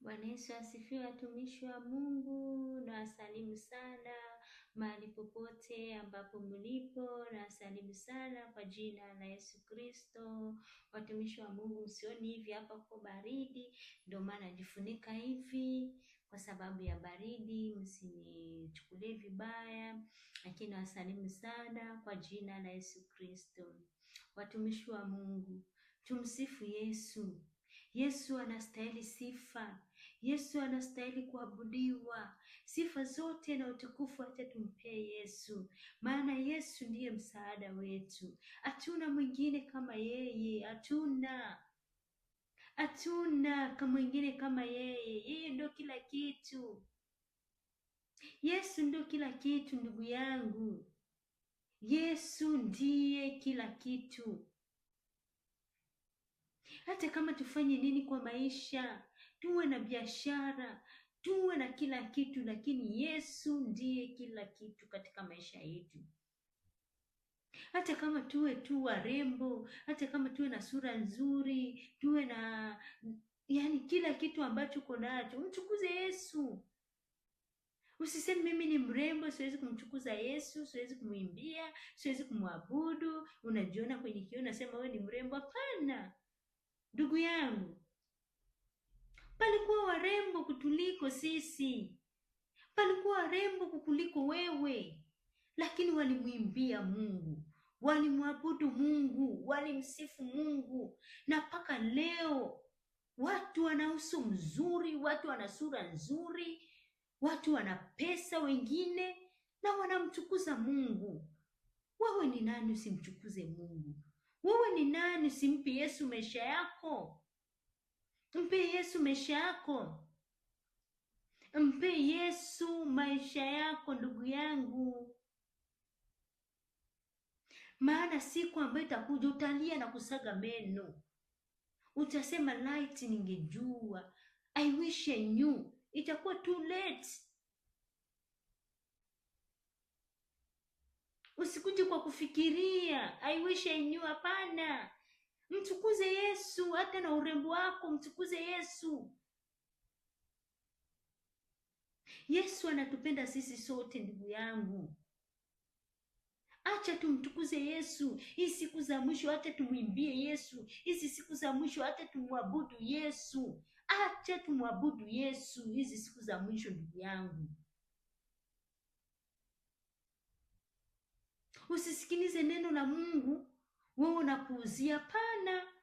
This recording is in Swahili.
Bwana Yesu asifiwe, watumishi wa Mungu, na wasalimu sana mahali popote ambapo mlipo, na wasalimu sana kwa jina la Yesu Kristo. Watumishi wa Mungu, msioni hivi hapa kwa baridi, ndio maana najifunika hivi kwa sababu ya baridi, msinichukulie vibaya, lakini nawasalimu sana kwa jina la Yesu Kristo. Watumishi wa Mungu, tumsifu Yesu. Yesu anastahili sifa. Yesu anastahili kuabudiwa. Sifa zote na utukufu acha tumpee Yesu, maana Yesu ndiye msaada wetu. Hatuna mwingine kama yeye, hatuna kama mwingine kama yeye. Yeye ndio kila kitu. Yesu ndio kila kitu, ndugu yangu. Yesu ndiye kila kitu. Hata kama tufanye nini kwa maisha, tuwe na biashara, tuwe na kila kitu, lakini Yesu ndiye kila kitu katika maisha yetu. Hata kama tuwe tu warembo, hata kama tuwe na sura nzuri, tuwe na yani kila kitu ambacho uko nacho, mchukuze Yesu. Usiseme mimi ni mrembo, siwezi kumchukuza Yesu, siwezi kumwimbia, siwezi kumwabudu. Unajiona kwenye kioo unasema wewe ni mrembo. Hapana, ndugu yangu, palikuwa warembo kutuliko sisi, palikuwa warembo kukuliko wewe, lakini walimwimbia Mungu, walimwabudu Mungu, walimsifu Mungu, na mpaka leo watu wana uso mzuri, watu wana sura nzuri, watu wana pesa wengine, na wanamtukuza Mungu. Wewe ni nani usimtukuze Mungu? Wewe ni nani usimpe Yesu maisha yako? Mpe Yesu maisha yako. Mpe Yesu maisha yako, ndugu yangu. Maana siku ambayo itakuja utalia na kusaga meno. Utasema light, ningejua. I wish I knew. Itakuwa too late. Usikuje kwa kufikiria I wish I knew. Hapana. Mtukuze Yesu hata na urembo wako, mtukuze Yesu. Yesu anatupenda sisi sote, ndugu yangu. Acha tumtukuze Yesu hii siku za mwisho, acha tumwimbie Yesu hizi siku za mwisho, acha tumwabudu Yesu. Acha tumwabudu Yesu hizi siku za mwisho, ndugu yangu. Usisikilize neno la Mungu wewe unapuuzia. Hapana.